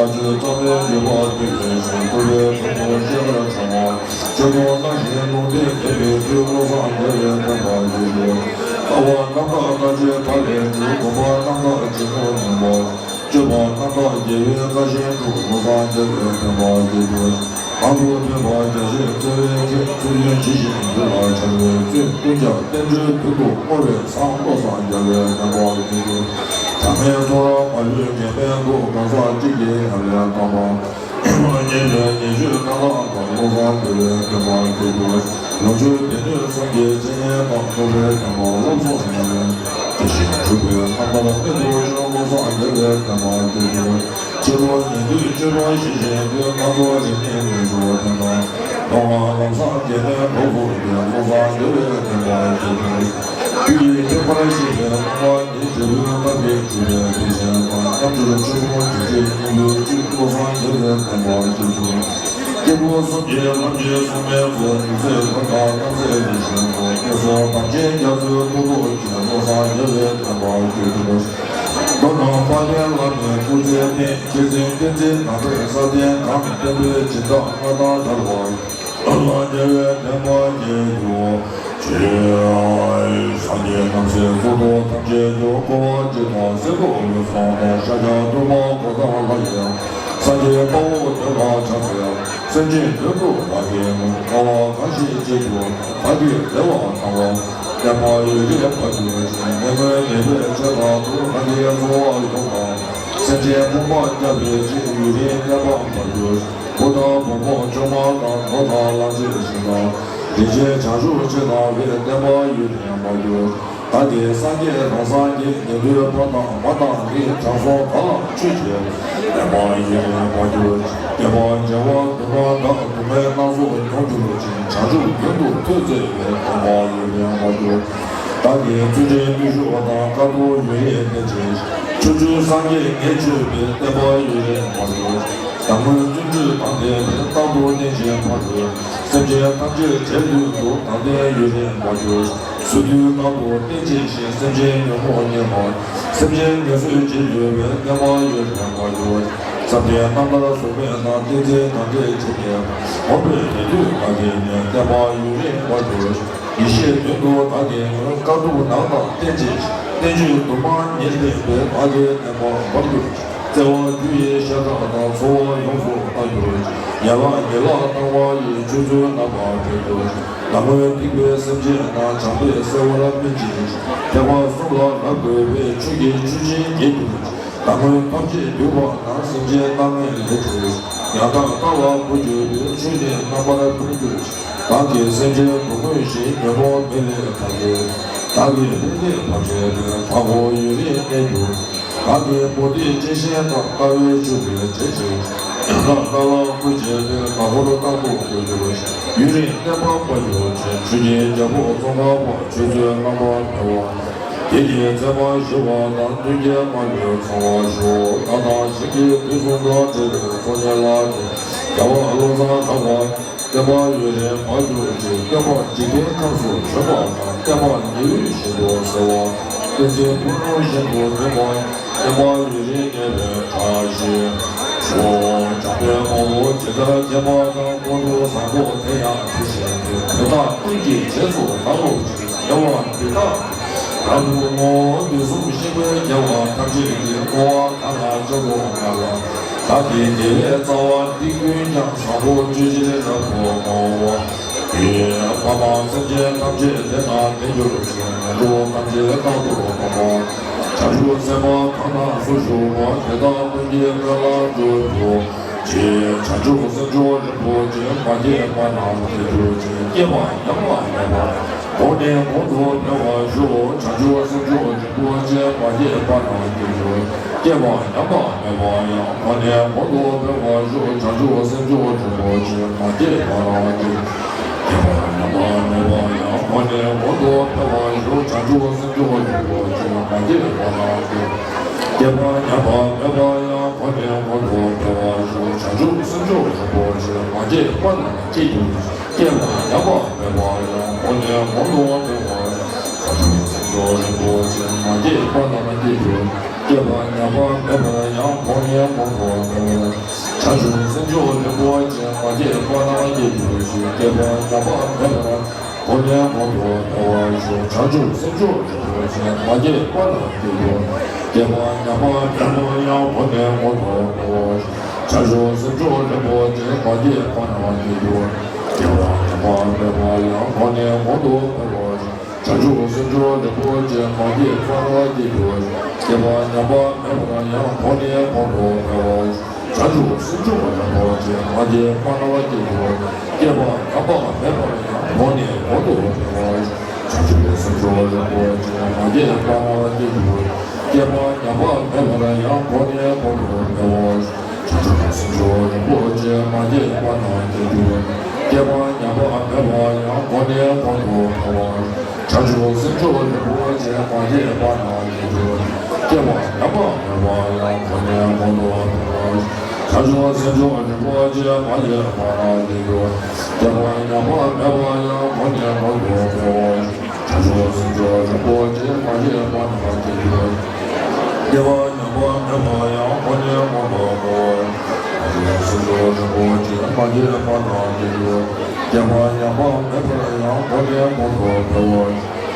ཆོས་གཙང་མའི་བརྗོད་པ་འདི་ཡིན་ཞིང་། ཐུབ་པའི་དྲུང་དུ་ཤེས་རབ་འཆང་བ། ཆོས་སྐུ་སྣང་བཞིན་ལུང་བསྟན་མཛད་པའི་མཐུས། བློ་བཟང་རྒྱལ་བའི་བསྟན་པ་རྒྱས་གྱུར། ལྟ་བ་རྣམ་དག་ལྟ་བྱེད་མཐའ་ལས་གྲོལ། སྒོམ་པ་རྣམ་དག་ཅི་ནུས་ནུས་པ། སྤྱོད་པ་རྣམ་དག་རྒྱལ་བའི་བཀའ་བཞིན་སྒྲུབ། བློ་བཟང་རྒྱལ་བའི་བསྟན་པ་རྒྱས་གྱུར། གང་དུ་ཐོན་པ་རྒྱ་ཆེར་བརྩེ་བའི་ཁྱེད། ཚུལ་ཁྲིམས་ཇི་བཞིན་རྒྱུད་ལ་འཆར་བའི་བཙུན། ཀུན་ཀྱང་བསྟན་འགྲོའི་མདུན་དུ་བསྔོ་བས་བཟང་། བློ་བཟང་རྒྱལ་བའི་བསྟན་པ་རྒྱས་གྱུར། བྱ་ངན་ཚོགས་རབ་མ་ལུས་ངེས་མེད་དུ། གང་ཟག་གཅིག་གིས་ཡང་ལན་བཏབ་པ། ཉེས་པའི་ཉེས་སྤྱོད་རྣམ་དག་དང་། བློ་བཟང་རྒྱལ་བའི་བསྟན་པ་རྒྱས་གྱུར། ལོངས་སྤྱོད་སྡེ་སྣོད་གསུམ་གྱི་འཆད་ཉན་དང་། རྟོགས་པའི་བསྟན་པ་སློབ་གསུམ་ཉམས་ལེན། དེ་བཞིན་གྲུབ་པའི་རྣམ་ཐར་རྨད་དུ་བྱུང་། བློ་བཟང་རྒྱལ་བའི་བསྟན་པ་རྒྱས་གྱུར། ཕྱི་རོལ་ཉན་ཐོས་སྤྱོད་པ་ཞི་བྱེད་ཀྱི། སྣ་ཚོགས་རིག་གནས་ནུས་སྦྱོར་ལྡན་དང་། མདོ་སྔགས་ལམ་བཟང་རྒྱན་ལྡན་གྲོགས་སུ་གྱུར། བློ་བཟང་རྒྱལ་བའི་བསྟན་པ་རྒྱས་གྱུར། རྒྱུ་ཡི་ཐེག་པར་ཤེས་པའི་སྣང་བ་ཉིད། འབྲས་བུའི་ཐབས་ཀྱིས་འགྲུབ་པའི་དེ་བཞིན་དང་། རྣལ་འབྱོར་ཆོས་སྐུ་དྲི་མེད་སྙིང་པོའི་བཅུད། བློ་བཟང་རྒྱལ་བའི་བསྟན་པ་རྒྱས་གྱུར། སྐྱེས་བུ་གསུམ་གྱི་ལམ་གྱི་སྲུང་མའི་མཛོད། ཉི་ཚེ་ཀུན་དང་རྣམ་སྲས་རིམ་བཞིན་དུ། སྐྱེ་སོགས་དམ་ཅན་རྒྱ་མཚོའི་ཐོག་ཏུ་སྐྱེས། བློ་བཟང་རྒྱལ་བའི་བསྟན་པ་རྒྱས་གྱུར། མདོ་ནང་དཔལ་ལྡན་བླ་མའི་སྐུ་ཚེའི་རྟེན། མཁས་བཙུན་བསྟན་འཛིན་དམ་པས་ས་སྟེང་གང་། བསྟན་པའི་སྦྱིན་བདག་མངའ་ཐང་དར་བ། བླ་མ་རྒྱལ་བའི་བསྟན་པ་རྒྱས་གྱུར་ཅིག། སངས་རྒྱས་རྣམ་སྲས་གཙུག་ཏོར་ཐམས་ཅད་ཀྱང་། འཁོར་བ་འཇིག་དང་སྲིད་དུ་ལུས་སོང་ནས། ཤཱཀྱ་ཐུབ་པ་གཽ་ཏ་ལ་ཡང་། སངས་རྒྱས་དཔའ་བོ་སྟོན་པ་ཕྱག་འཚལ། སེམས་ཅན་དོན་དུ་བདག་གིས་ནི། དཀའ་བ་གང་ཞིག་སྤྱད་ཀྱང་། བདག་གིས་བདེ་བ་བཏང་བ། བསྟན་པ་ཡུན་རིང་བར་གྱུར་ཅིག། ནད་མུན་ནད་པའི་ཚེ་དག་ཏུ། ང་དེའི་འཚོ་བ་ཡོངས་དག་སེམས་ཅན་ཕོངས་པ་བསྐྱབ་པའི་ཕྱིར། ཡུན་རིང་གནས་པ་བར་གྱུར་ཅིག། བུ་དང་བུ་མོ་ཆུང་མ་དང་། ནོར་དང་ལག་ཆས་ཞིང་དང་། དེ་བཞིན་བྱང་ཆུབ་ཕྱིར་བཏང་བའི། བསྟན་པ་ཡུན་རིང་བར་གྱུར་ཅིག། བདག་གིས་སངས་རྒྱས་རང་སངས་རྒྱས། ཉན་ཐོས་ཕ་དང་མ་དང་ནི། དྲང་སྲོང་གང་ལ་ཆོས་བྱེད་པའི། བསྟན་པ་ཡུན་རིང་བར་གྱུར་ཅིག། སྐྱེ་བ་བྱེ་བ་དུ་མ་དག་སྡུག་བསྔལ་སྣ་ཚོགས་མྱོང་གྱུར་ཅིང་། བྱང་ཆུབ་རྒྱུན་དུ་ཐོས་བརྩེ་བའི། བསྟན་པ་ཡུན་རིང་བར་གྱུར་ཅིག། བདག་གིས་བརྩོན་འགྲུས་བསྐྱེད་ཤོག་དང་། དཀའ་ཐུབ་ཡུན་རིང་བརྟན་ཅིང་། ཕྱོགས་བཅུའི་སངས་རྒྱས་ངེས་མཆོད་པའི། བསྟན་པ་ཡུན་རིང་བར་གྱུར་ཅིག། བདག་སྔོན་བརྩོན་འགྲུས་དང་ལྡན་པའི། རྟག་ཏུ་བསྟན་ཅིང་ཕར་གྱུར་ཅིག། སེམས་ཅན་ཐམས་ཅད་བྱེད་འདོད་དུ། དང་ལྡན་ཡུན་རིང་བར་གྱུར་ཅིག། གསོད་དུས་རྟག་ཏུ་བསྟན་ཅིང་གཞན། སེམས་ཅན་ཉོན་མོངས་ཉེས་པ། སེམས་ཅན་ངལ་གསོས་བྱེད་འདོད་པའི། བསྟན་པ་ཡུན་རིང་བར་གྱུར་ཅིག། བསམ་གཏན་རྣམ་ཐར་གཟུགས་མེད་ན། བསྟན་འཛིན་དང་འབྲེལ་བྱེད་མཁན། འོངས་པའི་ཉན་ཐོས་བདག་གིས་ནི། བསྟན་པ་ཡུན་རིང་བར་གྱུར་ཅིག། ཡེ་ཤེས་མདུན་དུ་བདག་གིས་ནི། དཀའ་ཐུབ་ནང་དང་བསྟན་ཅིང་། བསྟན་བཅོས་དུ་མ་ཉེར་སྦས་པའི། བདག་གི་བསྟན་པ་བར་གྱུར་ཅིག། བརྩེ་བ་རྒྱུ་ཡི་ཞལ་གྲངས་དང་། འཚོ་བ་ཡོངས་སུ་དག་གྱུར་ཅིག། ཡན་ལག་ཉིད་ལ་བཏང་བ་ཡི། ཆོས་ཚུལ་རྣམ་པར་འཕེལ་གྱུར་ཅིག། བདག་སྔོན་སྡིག་པའི་སེམས་ཅན་རྣམས། བྱམས་པས་བསལ་བར་སྨིན་ཅིང་། ཐེག་པ་གསུམ་ལ་རབ་བཀོད་པའི། ཆོས་ཀྱི་ཆུ་ཆེན་རྒྱས་གྱུར་ཅིག། བདག་སྔོན་ཐམས་ཅད་འདུས་པ་རྣམས། སེམས་ཅན་རྣམ་ལྔའི་ལས་གྲོལ་ཅིག། ཡང་དག་ལྟ་བ་གོ་གྱུར་པའི། ཆོས་ནི་རྣམ་པར་ཕུལ་གྱུར་ཅིག། བདག་གིས་སེམས་ཅན་སྡུག་བསྔལ་ཞི། ཉོན་མོངས་མེ་ལས་ཐར་གྱུར་ཅིག། བདག་གིས་ཕན་བདེ་བར་བྱེད་པའི། བདག་འཁོར་ཡུན་རིང་གནས་གྱུར་ཅིག། བདག་གི་མུ་སྟེགས་སྐྱེ་ཞེན་དང་། ལྟ་བའི་ཆུ་འདི་བྲལ་ཕྱིར་ཅིག། ཡང་དག་ལྟ་ལ་བཀོད་བྱས་པའི། བདག་འཁོར་རྟག་ཏུ་བསྒོམ་གྱུར་ཅིག། ཡུན་རིང་གནས་པ་བར་གྱུར་ཅིག། ཆོས་ཀྱི་རྒྱལ་པོ་ཙོང་ཁ་པ། ཆོས་ཚུལ་རྣམ་པར་འཕེལ་བ། དེ་ཉིད་མཛད་པ་ཞི་བ་དང་། མཐུན་རྐྱེན་མ་ལུས་ཚང་བར་ཤོག། བདག་དང་གཞན་གྱི་དུས་གསུམ་དང་། བྲལ་བའི་ཚོགས་གཉིས་ལ་ནི། རྒྱལ་བ་བློ་བཟང་གྲགས་པ། བསྟན་པ་ཡུན་རིང་བར་གྱུར་ཅིག། སྟོན་པ་འཇིག་རྟེན་ཁམས་སུ་བྱོན་པ་དང་། བསྟན་པ་ཉི་འོད་བཞིན་དུ་གསལ་བ། བསྟན་འཛིན་ཕུན་སུམ་བཞིན་དུ་འཛིན་པ། བསྟན་པ་ཡུན་རིང་གནས་པའི་བཀྲ་ཤིས་ཤོག། འཇམ་དཔལ་དཔའ་བོས་ཇི་ལྟར་མཁྱེན་པ་དང་། ཀུན་ཏུ་བཟང་པོ་དེ་ཡང་དེ་བཞིན་ཏེ། དེ་དག་ཀུན་གྱི་རྗེས་སུ་བདག་སློབ་ཅིང་། དགེ་བ་འདི་དག་རབ་ཏུ་བསྔོ། དུས་གསུམ་གཤེགས་པའི་རྒྱལ་བ་ཐམས་ཅད་ཀྱིས། བསྔོ་བ་གང་ལ་སྤྱོད་པོ་ང་ལ། བདག་གི་དགེ་བའི་རྩ་བ་འདི་ཀུན་ཀྱང་། བཟང་པོ་སྤྱོད་ཕྱིར་རབ་ཏུ་བསྔོ། ཡེ། མ་འཕངས་སེམས་ཅན་ཐམས་ཅད་དེ་དག་བདེ་གྱུར་ཅིག། ངན་འགྲོ་ཐམས་ཅད་རྟག་ཏུ་བསྔོ། བྱང་ཆུབ་སེམས་དཔའ་གང་རྣམས་སུ་ཞུགས་པ། དེ་དག་ཀུན་གྱི་སྨོན་ལམ་འགྲུབ་གྱུར་ཅིག། བྱང་ཆུབ་སེམས་མཆོག་རིན་པོ་ཆེ། མ་སྐྱེས་པ་རྣམས་སྐྱེ་གྱུར་ཅིག། སྐྱེས་པ་ཉམས་པ་མེད་པ་གོང་ནས་གོང་དུ་འཕེལ་བར་ཤོག། བྱང་ཆུབ་སེམས་མཆོག་རིན་པོ་ཆེ། མ་སྐྱེས་པ་རྣམས་སྐྱེ་གྱུར། སྐྱེས་པ་ཉམས་པ་མེད་པ་ཡང་། གོང་ནས་གོང་དུ་འཕེལ་བར་ཤོག། བྱང་ཆུབ་སེམས་མཆོག་རིན་པོ་ཆེ། མ་སྐྱེས་པ་རྣམས་སྐྱེ། སྐྱེས་པ་ཉམས་པ་མེད་པ་ཡང་། གོང་ནས་གོང་དུ་འཕེལ་བར་ཤོག། བྱང་ཆུབ་སེམས་མཆོག་རིན་པོ་ཆེ། མ་སྐྱེས་པ་རྣམས་སྐྱེ། སྐྱེས་པ་ཉམས་པ་མེད་པ་ཡང་། གོང་ནས་གོང་དུ་འཕེལ་བར་ཤོག། བྱང་ཆུབ་སེམས་མཆོག་རིན་པོ་ཆེ། མ་སྐྱེས་པ་རྣམས་སྐྱེ་གྱུར། སྐྱེས་པ་ཉམས་པ་མེད་པ་ཡང་། གོང་ནས་གོང་དུ་འཕེལ་བར་ཤོག། བྱང་ཆུབ་སེམས་མཆོག་རིན་པོ་ཆེ། མ་སྐྱེས་པ་རྣམས་སྐྱེ་གྱུར། སྐྱེས་པ་ཉམས་པ་མེད་པར་ཡང་། འཁོར་ནས་གོང་དུ་འཕེལ་བར་བྱང་ཆུབ་སེམས་མཆོག་རིན་པོ་ཆེ། མ་སྐྱེས་པ་རྣམས་སྐྱེ་གྱུར་ཅིག་སྐྱེས་པ་ཉམས་པ་མེད་པར། འཁོར་ནས་གོང་དུ་འཕེལ་བར་ཤོག་བྱང་ཆུབ་སེམས་མཆོག་རིན་པོ་ཆེ། མ་སྐྱེས་པ་རྣམས་སྐྱེ་གྱུར། སྐྱེས་པ་ཉམས་པ་མེད་པར་ཡང་། འཁོར་ནས་གོང་དུ་འཕེལ་བར་ཤོག་བྱང་ཆུབ་སེམས་མཆོག་རིན་པོ་ཆེ། མ་སྐྱེས་པ་རྣམས་སྐྱེ་གྱུར། སྐྱེས་པ་ཉམས་པ་མེད་པར་ཡང་། འཁོར་ནས་གོང་དུ་འཕེལ་བར་ཤོག་བྱང་ཆུབ་སེམས་མཆོག་རིན་པོ་ཆེ། མ་སྐྱེས་པ་རྣམས་སྐྱེ་གྱུར། སྐྱེས་པ་ཉམས་པ་མེད་པར་ཡང་། འཁོར་ནས་གོང་དུ་འཕེལ་བར་ཤོག་བྱང་ཆུབ་སེམས་མཆོག་རིན་པོ་ཆེ། མ་སྐྱེས་པ་རྣམས་སྐྱེ་གྱུར། སྐྱེས་པ་ཉམས་པ་མེད་པར་ཡང་། འཁོར་ནས་གོང་དུ་འཕེལ་བར་ཤོག་བྱང་ཆུབ་སེམས་མཆོག་རིན་པོ་ཆེ། མ་སྐྱེས་པ་རྣམས་སྐྱེ་གྱུར། སྐྱེས་པ་ཉམས་པ་མེད་པར་ཡང་། འཁོར་ནས་གོང་དུ་འཕེལ་བར་ཤོག་བྱང་ཆུབ་སེམས་མཆོག་རིན་པོ་ཆེ། མ་སྐྱེས་པ་རྣམས་སྐྱེ་གྱུར། སྐྱེས་པ་ཉམས་པ་མེད་པར་ཡང་། འཁོར་ནས་གོང་དུ་འཕེལ་བར་ཤོག་བྱང་ཆུབ་སེམས་མཆོག་རིན་པོ་ཆེ། མ་སྐྱེས་པ་རྣམས་སྐྱེ་གྱུར། སྐྱེས་པ་ཉམས་པ་མེད་པར་ཡང་། འཁོར་ནས་གོང་དུ་འཕེལ་བར་ཤོག་བྱང་ཆུབ་སེམས་མཆོག་རིན་པོ་ཆེ། མ་སྐྱེས་པ་རྣམས་སྐྱེ་གྱུར། སྐྱེས་པ་ཉམས་པ་མེད་པར་ཡང་། འཁོར་ནས་གོང་དུ་འཕེལ་བར་ཤོག་བྱང་ཆུབ་སེམས་མཆོག་རིན་པོ་ཆེ། མ་སྐྱེས་པ་རྣམས་སྐྱེ་གྱུར། སྐྱེས་པ་ཉམས་པ་མེད་པར་ཡང་། འཁོར་ནས་གོང་དུ་འཕེལ་བར་ཤོག་བྱང་ཆུབ་སེམས་མཆོག་རིན་པོ་ཆེ། མ་སྐྱེས་པ་རྣམས་སྐྱེ་གྱུར། སྐྱེས་པ་ཉམས་པ་མེད་པར་ཡང་། འཁོར་ནས་གོང་དུ་འཕེལ་བར་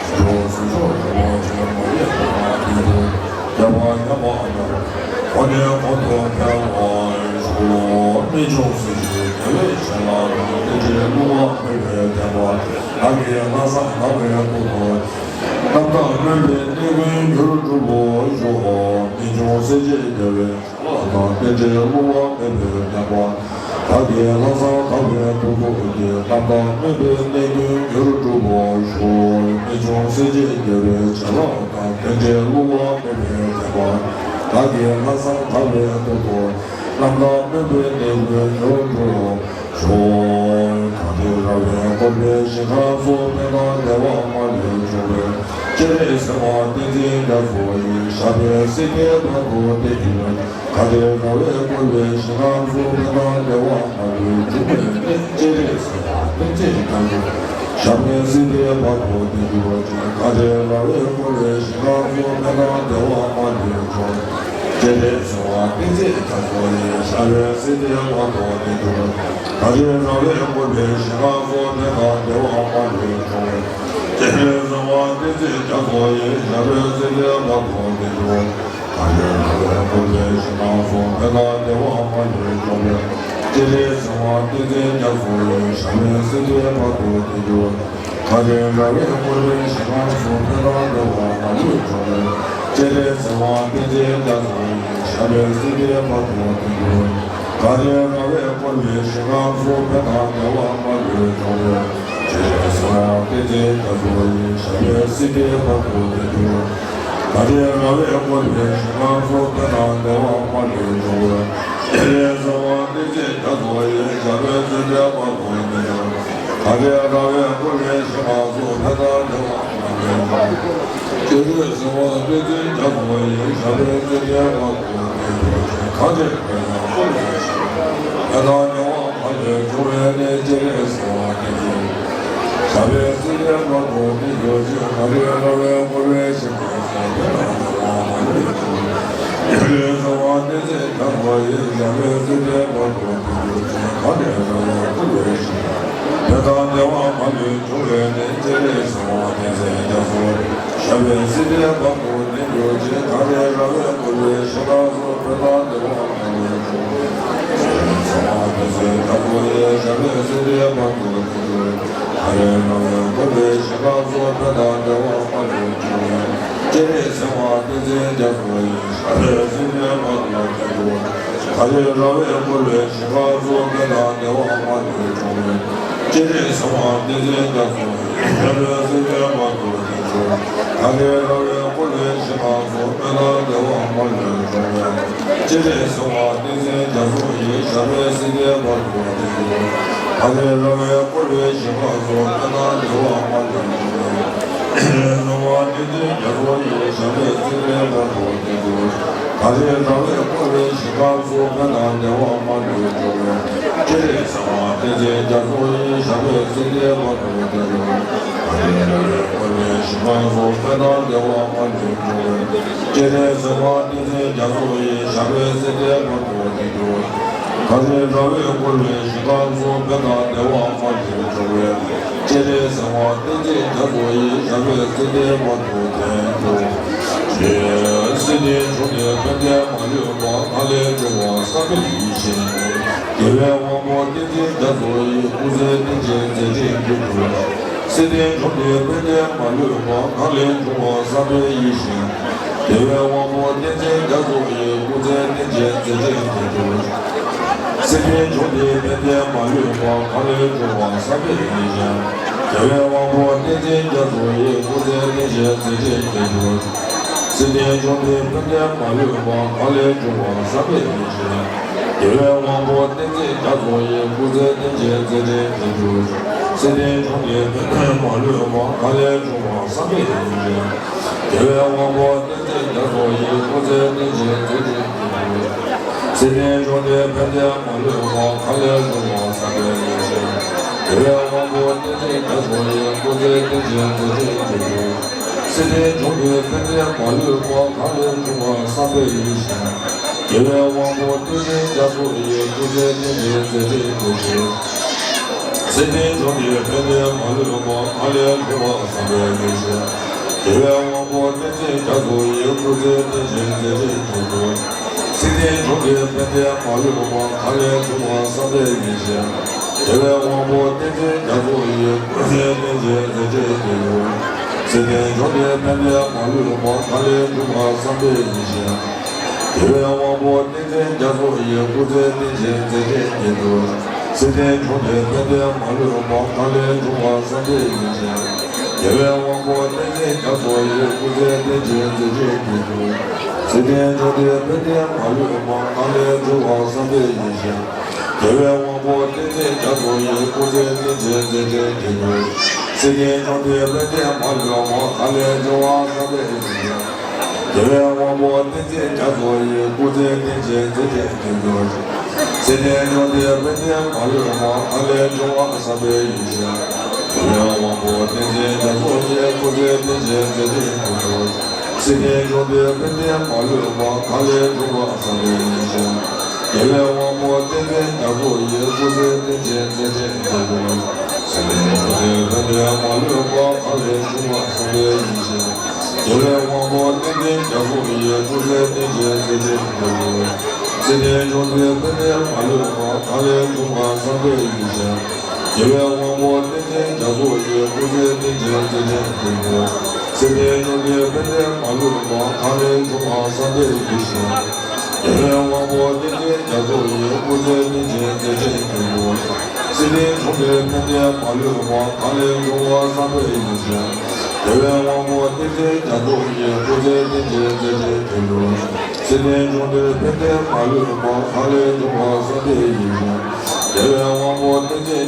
ཤོག་བྱང་ཆུབ་སེམས་མཆོག་རིན་པོ་ཆེ། མ་སྐྱེས་པ་རྣམས་སྐྱེ་གྱུར། སྐྱེས་པ་ཉམས་པ་མེད་པར། འཁོར་ནས་གོང་དུ་འཕེལ་བར་ཤོག་རྨད་བྱུང་སྲིད་ཞིའི་རྒྱལ་བའི་བྱིན་རླབས་དང་། རྟེན་འབྲེལ་བསླུ་བ་མེད་པའི་བདེན་པ། བདག་གིས་ལྷག་བསམ་དག་པའི་ཐོག་ཏུ། རྣམ་དག་སྨོན་པའི་གནས་ཀུན་འགྱུར་འགྲུབ་པར་ཤོག་རྨད་བྱུང་སྲས་བཅས་རྒྱལ་བའི་བྱིན་རླབས་དང་། རྟེན་འབྲེལ་བསླུ་བ་མེད་པའི་བདེན་པ། བདག་གིས་ལྷག་བསམ་དག་པའི་ཐོག་ཏུ་བསྐྱེད། རྣམ་དག་སྨོན་པའི་གནས་ཀུན་འགྱུར་འགྲུབ་པར་ཤོག་རྨད་བྱུང་སྲས་བཅས་རྒྱལ་བའི་བྱིན་རླབས་དང་། རྟེན་འབྲེལ་བསླུ་བ་མེད་པའི་བདེན་པ། བདག་གིས་ལྷག་བསམ་དག་པའི་ཐོག་ཏུ། རྣམ་དག་སྨོན་པའི་གནས་ཀུན་འགྱུར་འགྲུབ་པར་ཤོག་གངས་ཏི་ར་བས་བསྐོར་བའི་ཞིང་ཁམས་སུ། ཕན་དང་བདེ་བ་མ་ལུས་འབྱུང་བའི། སྤྱན་རས་གཟིགས་དབང་བསྟན་འཛིན་རྒྱ་མཚོ་ཡི། ཞབས་པད་སྲིད་མཐའི་བར་དུ་བརྟན་གྱུར། གངས་ཏི་ར་བས་བསྐོར་བའི་ཞིང་ཁམས་སུ། ཕན་དང་བདེ་བ་མ་ལུས་འབྱུང་བའི་གནས། སྤྱན་རས་གཟིགས་དབང་བསྟན་འཛིན་རྒྱ་མཚོ། ཞབས་པད་སྲིད་མཐའི་བར་དུ་བརྟན་གྱུར་ཅིག་གངས་ཏི་ར་བས་བསྐོར་བའི་ཞིང་ཁམས་སུ། ཕན་དང་བདེ་བ་མ་ལུས་འབྱུང་བའི། སྤྱན་རས་གཟིགས་དབང་བསྟན་འཛིན་རྒྱ་མཚོ་ཡི། ཞབས་པད་སྲིད་མཐའི་བར་དུ་བརྟན་གྱུར། གངས་ཏི་ར་བས་བསྐོར་བའི་ཞིང་ཁམས་སུ། ཕན་དང་བདེ་བ་མ་ལུས་འབྱུང་བའི། སྤྱན་རས་གཟིགས་དབང་བསྟན་འཛིན་རྒྱ་མཚོ་ཡི། ཞབས་པད་སྲིད་མཐའི་བར་དུ་བརྟན་གྱུར། གངས་ཏི་ར་བས་བསྐོར་བའི་ཞིང་ཁམས་སུ། ཕན་དང་བདེ་བ་མ་ལུས་འབྱུང་བའི། སྤྱན་རས་གཟིགས་དབང་བསྟན་འཛིན་རྒྱ་མཚོ་ཡི། ཞབས་པད་སྲིད་མཐའི་བར་དུ་བརྟན་གྱུར། གངས་ཏི་ར་བས་བསྐོར་བའི་ཞིང་ཁམས་སུ། ཕན་དང་བདེ་བ་མ་ལུས་འབྱུང་བའི། སྤྱན་རས་གཟིགས་དབང་བསྟན་འཛིན་རྒྱ་མཚོ་ཡི། ཞབས་པད་སྲིད་མཐའི་བར་དུ་བརྟན་གྱུར། གངས་ཏི་ར་བས་བསྐོར་བའི་ཞིང་ཁམས་སུ། ཕན་དང་བདེ་བ་མ་ལུས་འབྱུང་བའི། སྤྱན་རས་གཟིགས་དབང་བསྟན་འཛིན་རྒྱ་མཚོ་ཡི། ཞབས་པད་སྲིད་མཐའི་བར་དུ་བརྟན་གྱུར། གངས་ཏི་ར་བས་བསྐོར་བའི་ཞིང་ཁམས་སུ། ཕན་དང་བདེ་བ་མ་ལུས་འབྱུང་བའི། སྤྱན་རས་གཟིགས་དབང་བསྟན་འཛིན་རྒྱ་མཚོ་ཡི། ཞབས་པད་སྲིད་མཐའི་བར་དུ་བརྟན་གྱུར། གངས་ཏི་ར་བས་བསྐོར་བའི་ཞིང་ཁམས་སུ། ཕན་དང་བདེ་བ་མ་ལུས་འབྱུང་བའི། སྤྱན་རས་གཟིགས་དབང་བསྟན་འཛིན་རྒྱ་མཚོ་ཡི། ཞབས་པད་སྲིད་མཐའི་བར་དུ་བརྟན་གྱུར་ཅིག་གངས་ཏི་ར་བས་བསྐོར་བའི་ཞིང་ཁམས་སུ། ཕན་དང་བདེ་བ་མ་ལུས་འབྱུང་བའི་གནས། སྤྱན་རས་གཟིགས་དབང་བསྟན་འཛིན། ཞབས་པད་སྲིད་མཐའི་བར་དུ་བརྟན་གྱུར་ཅིག་གངས་ཏི་ར་བས་བསྐོར་བའི་ཞིང་ཁམས་སུ། ཕན་དང་བདེ་བ་མ་ལུས་འབྱུང་བའི། སྤྱན་རས་གཟིགས་དབང་བསྟན་འཛིན་རྒྱ་མཚོ་ཡི། ཞབས་པད་སྲིད་མཐའི་བར་དུ་བརྟན་གྱུར་ཅིག་གངས་ཏི་ར་བས་བསྐོར་བའི་ཞིང་ཁམས་སུ། ཕན་དང་བདེ་བ་མ་ལུས་འབྱུང་བའི་གནས། སྤྱན་རས་གཟིགས་དབང་བསྟན་འཛིན་རྒྱ་མཚོ་ཡི། ཞབས་པད་སྲིད་མཐའི་བར་དུ་བརྟན་གྱུར་ཅིག་གངས་ཏི་ར་བས་བསྐོར་བའི་ཞིང་ཁམས་སུ། ཕན་དང་བདེ་བ་མ་ལུས་འབྱུང་བའི། སྤྱན་རས་གཟིགས་དབང་བསྟན་འཛིན་རྒྱ་མཚོ་ཡི། ཞབས་པད་སྲིད་མཐའི་བར་དུ་བརྟན་གྱུར་ཅིག་གངས་ཏི་ར་བས་བསྐོར་བའི་ཞིང་ཁམས་སུ། ཕན་དང་བདེ་བ་མ་ལུས་འབྱུང་བའི། སྤྱན་རས་གཟིགས་དབང་བསྟན་འཛིན་རྒྱ་མཚོ་ཡི། ཞབས་པད་སྲིད་མཐའི་བར་དུ་བརྟན་གྱུར་ཅིག་གངས་ཏི་ར་བས་བསྐོར་བའི་ཞིང་ཁམས་སུ། ཕན་དང་བདེ་བ་མ་ལུས་འབྱུང་བའི། སྤྱན་རས་གཟིགས་དབང་བསྟན་འཛིན་རྒྱ་མཚོ་ཡི། ཞབས་པད་སྲིད་མཐའི་བར་དུ་བརྟན་གྱུར་ཅིག་གངས་ཏི་ར་བས་བསྐོར་བའི་ཞིང་ཁམས་སུ། ཕན་དང་བདེ་བ་མ་ལུས་འབྱུང་བའི། སྤྱན་རས་གཟིགས་དབང་བསྟན་འཛིན་རྒྱ་མཚོ་ཡི། ཞབས་པད་སྲིད་མཐའི་བར་དུ་བརྟན་གྱུར་ཅིག་གངས་ཏི་ར་བས་བསྐོར་བའི་ཞིང་ཁམས་སུ། ཕན་དང་བདེ་བ་མ་ལུས་འབྱུང་བའི། ལུང་བ་བསྟན་འཛིན་རྒྱ་མཚོ་ཡི་ཞབས་པད་སྲིད་མཐའི་བར་དུ་བརྟན་གྱུར། ད་རེས་རང་བས་བསྐོར་བའི་ཞིང་ཁམས་སུ་ཕན་དང་བདེ་བ་མ་ལུས་འབྱུང་བའི། སྤྱན་རས་གཟིགས་དབང་བསྟན་འཛིན་རྒྱ་མཚོ་ཡི་ཞབས་པད་སྲིད་མཐའི་བར་དུ་བརྟན་གྱུར། ད་རེས་རང་བས་བསྐོར་བའི་ཞིང་ཁམས་སུ་ཕན་དང་བདེ་བ་མ་ལུས་འབྱུང་བའི། སྤྱན་རས་གཟིགས་དབང་བསྟན་འཛིན་རྒྱ་མཚོ་ཡི་ཞབས་པད་སྲིད་མཐའི་བར་དུ་བརྟན་གྱུར། ད་རེས་རང་བས་བསྐོར་བའི་ཞིང་ཁམས་སུ་ཕན་དང་བདེ་བ་མ་ལུས་འབྱུང་བའི། སྤྱན་རས་གཟིགས་དབང་བསྟན་འཛིན་རྒྱ་མཚོ་ཡི་ཞབས་པད་སྲིད་མཐའི་བར་དུ་བརྟན་གྱུར་ཅིག། སྲིད་མཐའི་འབྱུང་ལྡན་ཕན་བདེ་མ་ལུས་པ། ང་ལས་བྱུང་བ་བསམ་པའི་ཡིད་བཞིན། རྒྱལ་བའི་དབང་པོ་བསྟན་འཛིན་རྒྱ་མཚོ་ཡི། སྐུ་ཚེ་བརྟན་ཅིང་མཛད་འཕྲིན་མགོན་དུ། སྲིད་མཐའི་འབྱུང་ལྡན་ཕན་བདེ་མ་ལུས་པ། ང་ལས་བྱུང་བ་བསམ་པའི་ཡིད་བཞིན། རྒྱལ་བའི་དབང་པོ་བསྟན་འཛིན་རྒྱ་མཚོ་ཡི། སྐུ་ཚེ་བརྟན་ཅིང་མཛད་འཕྲིན་མགོན་དུ། སྲིད་མཐའི་འབྱུང་ལྡན་ཕན་བདེ་མ་ལུས་པ། ང་ལས་བྱུང་བ་བསམ་པའི་ཡིད་བཞིན། རྒྱལ་བའི་དབང་པོ་བསྟན་འཛིན་རྒྱ་མཚོ་ཡི། སྐུ་ཚེ་བརྟན་ཅིང་མཛད་འཕྲིན་མགོན་དུ། སྲིད་མཐའི་འབྱུང་ལྡན་ཕན་བདེ་མ་ལུས་པ། ང་ལས་བྱུང་བ་བསམ་པའི་ཡིད་བཞིན། རྒྱལ་བའི་དབང་པོ་བསྟན་འཛིན་རྒྱ་མཚོ་ཡི། སྐུ་ཚེ་བརྟན་ཅིང་མཛད་འཕྲིན་མགོན་དུ། སྲིད་མཐའི་འབྱུང་ལྡན་ཕན་བདེ་མ་ལུས་པ། ང་ལས་བྱུང་བ་བསམ་པའི་ཡིད་བཞིན། རྒྱལ་བའི་དབང་པོ་བསྟན་འཛིན་རྒྱ་མཚོ་ཡི། སྐུ་ཚེ་བརྟན་ཅིང་མཛད་འཕྲིན་མགོན་དུ། སྲིད་མཐའི་འབྱུང་ལྡན་ཕན་བདེ་མ་ལུས་པ། ང་ལས་བྱུང་བ་བསམ་པའི་ཡིད་བཞིན། རྒྱལ་བའི་དབང་པོ་བསྟན་འཛིན་རྒྱ་མཚོ་ཡི། སྐུ་ཚེ་བརྟན་ཅིང་མཛད་འཕྲིན་མགོན་དུ། སྲིད་མཐའི་འབྱུང་ལྡན་ཕན་བདེ་མ་ལུས་པ། ང་ལས་བྱུང་བ་བསམ་པའི་ཡིད་བཞིན། རྒྱལ་བའི་དབང་པོ་བསྟན་འཛིན་རྒྱ་མཚོ་ཡི། སྐུ་ཚེ་བརྟན་ཅིང་མཛད་འཕྲིན་མགོན་དུ། སྲིད་མཐའི་འབྱུང་ལྡན་ཕན་བདེ་མ་ལུས་པ། ང་ལས་བྱུང་བ་བསམ་པའི་ཡིད་བཞིན། རྒྱལ་བའི་དབང་པོ་བསྟན་འཛིན་རྒྱ་མཚོ་ཡི། སྐུ་ཚེ་བརྟན་ཅིང་མཛད་འཕྲིན་མགོན་དུ། སྲིད་མཐའི་འབྱུང་ལྡན་ཕན་བདེ་མ་ལུས་པ། ང་ལས་བྱུང་བ་བསམ་པའི་ཡིད་བཞིན། རྒྱལ་བའི་དབང་པོ་བསྟན་འཛིན་རྒྱ་མཚོ་ཡི། སྐུ་ཚེ་བརྟན་ཅིང་མཛད་འཕྲིན་མགོན་དུ། སྲིད་མཐའི་འབྱུང་ལྡན་ཕན་བདེ་མ་ལུས་པ། ང་ལས་བྱུང་བ་བསམ་པའི་ཡིད་བཞིན། རྒྱལ་བའི་དབང་པོ་བསྟན་འཛིན་རྒྱ་མཚོ་ཡི། སྐུ་ཚེ་བརྟན་ཅིང་མཛད་འཕྲིན་མགོན་དུ། སྲིད་མཐའི་འབྱུང་ལྡན་ཕན་བདེ་མ་ལུས་པ། ང་ལས་བྱུང་བ་བསམ་པའི་ཡིད་བཞིན། རྒྱལ་བའི་དབང་པོ་བསྟན་འཛིན་རྒྱ་མཚོ་ཡི། སྐུ་ཚེ་བརྟན་ཅིང་མཛད་འཕྲིན་མགོན་དུ། སྲིད་མཐའི་འབྱུང་ལྡན་ཕན་བདེ་མ་ལུས་པ། ང་ལས་བྱུང་བ་བསམ་པའི་ཡིད་བཞིན། རྒྱལ་བའི་དབང་པོ་བསྟན་འཛིན་རྒྱ་མཚོ་ཡི། སྐུ་ཚེ་བརྟན་ཅིང་མཛད་འཕྲིན་མགོན་དུ། སྲིད་མཐའི་འབྱུང་ལྡན་ཕན་བདེ་མ་ལུས་པ། ང་ལས་བྱུང་བ་བསམ་པའི་ཡིད་བཞིན། རྒྱལ་བའི་དབང་པོ་བསྟན་འཛིན་རྒྱ་མཚོ་ཡི། སྐུ་ཚེ་བརྟན་ཅིང་མཛད་འཕྲིན་མགོན་དུ། སྲིད་མཐའི་འབྱུང་ལྡན་ཕན་བདེ་མ་ལུས་པ། ང་ལས་བྱུང་བ་བསམ་པའི་ཡིད་བཞིན། རྒྱལ་བའི་དབང་པོ་བསྟན་འཛིན་རྒྱ་མཚོ་ཡི། སྐུ་ཚེ་བརྟན་ཅིང་མཛད་འཕྲིན་མགོན་དུ། སྲིད་མཐའི་འབྱུང་ལྡན་ཕན་བདེ་མ་ལུས་པ། ང་ལས་བྱུང་བ་བསམ་པའི་ཡིད་བཞིན། རྒྱལ་བའི་དབང་པོ་བསྟན་འཛིན་རྒྱ་མཚོ་ཡི། སྐུ་ཚེ་བརྟན་ཅིང་མཛད་འཕྲིན་མགོན་དུ། སྲིད་མཐའི་འབྱུང་ལྡན་ཕན་བདེ་མ་ལུས་པ། ང་ལས་བྱུང་བ་བསམ་པའི་ཡིད་བཞིན། རྒྱལ་བའི་དབང་པོ་བསྟན་འཛིན་རྒྱ་མཚོ་ཡི། སྐུ་ཚེ་བརྟན་ཅིང་མཛད་འཕྲིན་མགོན་དུ། སྲིད་མཐའི་འབྱུང་ལྡན་ཕན་བདེ་མ་ལུས་པ། ང་ལས་བྱུང་བ་བསམ་པའི་ཡིད་བཞིན། རྒྱལ་བའི་དབང་པོ་བསྟན་འཛིན་རྒྱ་མཚོ་ཡི། སྐུ་ཚེ་བརྟན་ཅིང་མཛད་འཕྲིན་མགོན་དུ། སྲིད་མཐའི་འབྱུང་ལྡན་ཕན་བདེ་མ་ལུས་པ། ང་ལས་བྱུང་བ་བསམ་པའི་ཡིད་བཞིན། རྒྱལ་བའི་དབང་པོ་བསྟན་འཛིན་རྒྱ་མཚོ་ཡི། སྐུ་ཚེ་བརྟན་ཅིང་མཛད་འཕྲིན་མགོན་དུ། སྲིད་མཐའི་འབྱུང་ལྡན་ཕན་བདེ་མ་ལུས་པ། ང་ལས་བྱུང་བ་བསམ་པའི་ཡིད་བཞིན། རྒྱལ་བའི་དབང་པོ་བསྟན་འཛིན་རྒྱ་མཚོ་ཡི། སྐུ་ཚེ་བརྟན་ཅིང་མཛད་འཕྲིན་མགོན་དུ། སྲིད་མཐའི་འབྱུང་ལྡན་ཕན་བདེ་མ་ལུས་པ། ང་ལས་བྱུང་བ་བསམ་པའི་ཡིད་བཞིན། རྒྱལ་བའི་དབང་པོ་བསྟན་འཛིན་